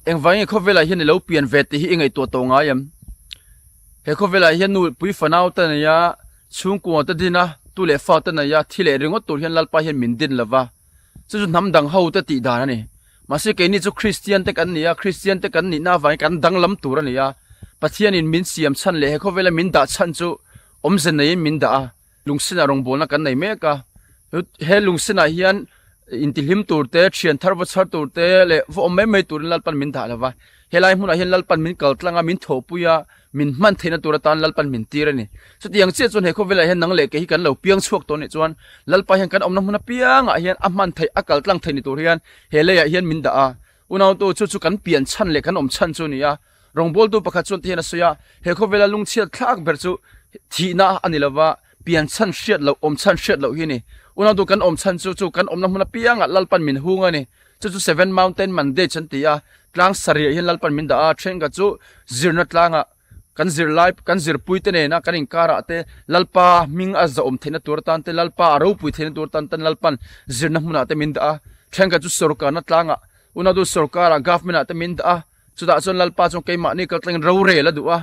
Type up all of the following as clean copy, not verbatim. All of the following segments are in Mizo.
Engvangin khawvelah hian i lo pian ve tih hi i ngaihtuah tawh ngai em? He khawvelah hian nu pui fanau te nei a, chhungkua te din a, tu leh fa te nei a, thi leh ringawt tur hian Lalpa hian min din lo va. Chu chu hnam dang ho te tih dan a ni. Mahse keini chu Kristian te kan ni a, Kristian te kan nihna avangin kan danglam tur a ni a. Pathianin min siam chhan leh he khawvela min dah chhan chu awmze neiin min dah a. Lungsinah rawngbawlna kan nei mek a, he lungsinah hian intihlim tur te, thian thar va chhar tur te leh va awm mai mai turin Lalpan min dah lo va. Helai hmunah hian Lalpan min kal tlang a, min thawhpui a, min hman theihna tur atan Lalpan min tir a ni. Chutiang chiah chuan he khawvelah hian nang leh kei hi kan lo piang chhuak tawh nih chuan Lalpa hian kan awmna hmun apiangah hian a hman theih, a kal tlang theih ni tur hian he leiah hian min dah a. Unautu chu chu kan pian chhan leh kan awm chhan chu a ni a. Rawngbawltu pakhat chuan tihian a sawi a, He khawvela lungchhiat thlak ber chu thihna a ni lova, pian chhan hriat loh, awm chhan hriat loh hi a ni. Unautu kan awm chhan chu chu kan awmna hmun apiangah Lalpan min hung a ni. Chu chu Seven Mountain Mandate an ti a, tlang sarih ah hian Lalpan min dah a, thenkhat chu zirna tlangah kan zirlai kan zirpui te nena kan inkarah te Lalpa hming a zahawm theihna tur atan te, Lalpa a ropui theihna tur atan ten Lalpan zirna hmunah te min dah a, thenkhat chu sorkarna tlangah unautu sorkarah government ah te min dah a. Chutah chuan Lalpa chuan keimahni kal tlangin rorel a duh a,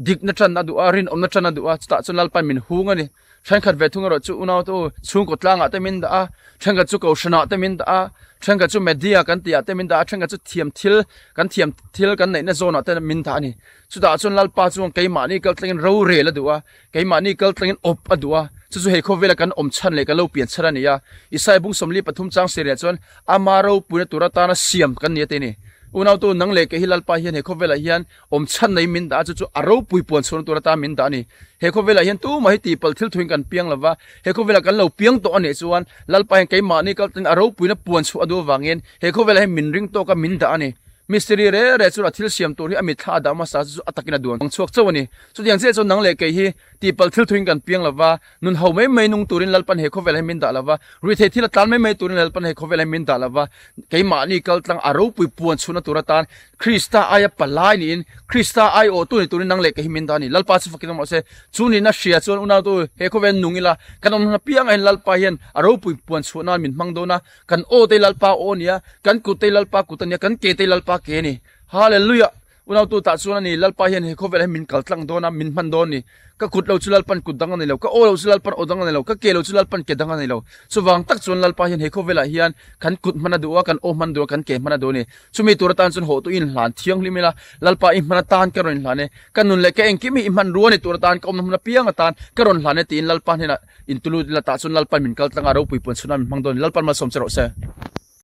dikna tan a duh a, rinawmna tan a duh a, chutah chuan Lalpain min hung a ni. Thenkhat ve thung erawh chu unaute u, chhungkaw tlangah te min dah a, thenkhat chu kohhranah te min dah a, thenkhat chu media kan tihah te min dah a, thenkhat chu thiam thil, kan thiam thil kan neihna zawnah te min dah a ni. Chutah chuan Lalpa chuan keimahni kal tlangin rorel a duh a, Keimahni kal tlangin awp a duh a, chu chu hei khawvela kan awm chhan leh kan lo pian chhan a ni a. Isaiah bung 43 chang seriah chuan ama ropuina tur atana siam kan ni a ti a ni. Unautu, nang leh kei hi Lalpa hian he khawvelah hian awm chhan nei min dah a, chu chu a ropui puan chhuahna tur atan min dah a ni. He khawvelah hian tumah hi tihpalh thil thuin kan piang lo va, he khawvelah kan lo piang tawh a nih chuan Lalpa hian keimahni kal tlangin a ropuina puan chhuah a duh avangin he khawvelah hian min ring tawka min dah a ni. Mistiri reh reh chuan a thil siam tur hi a mitthla a dah hmasa chu chu a takin a duan chhuak chauh a ni. Chutiang chiah chuan nang leh kei hi tihpalh thil thuin kan piang lo va, nun ho mai mai nung turin Lalpan he khawvel hi min dah lo va, ruihtheih thil a tlan mai mai turin Lalpan he khawvel hi min dah lo va, keimahni kal tlang a ropui puan chhunna tur atan Krista aia palai niin Krista aiawhtu ni turin nang leh kei hi min dah a ni. Lalpa chu fakin awm rawh se. Chu nihna hria chuan unautu he khawvel nung ila kan awm hna piangah hian Lalpa hian a ropui puan chhuah nan min hmang dawn a, kan aw te Lalpa aw a ni a, kan kut te Lalpa kut a ni a, kan ke te Lalpa ke a ni. Hallelujah! Unautu tah chuan a ni, Lalpa hian he khawvelah hian min kal tlang dawn a, min hman dawn a ni. Ka kut lo chu Lalpan kut dang a nei lo, ka aw lo chu Lalpan aw dang a nei lo, ka ke lo chu Lalpan ke dang a nei lo. Chuvang tak chuan Lalpa hian he khawvelah hian kan kut hman a duh a, kan aw hman a duh a, kan ke hman a duh a ni. Chumi tur atan chuan hawhtu i inhlan thianghlim ila, Lalpa i hman atan ka rawn inhlan e, ka nun leh ka engkim hi i hmanrua ni tur atan ka awmna hmun apiang atan ka rawn hlan e tiin Lalpa hnenah intulut ila tah chuan Lalpan min kal tlang a, ropui puan chhunah min hmang dawn a ni. Lalpan malsawm che rawh se.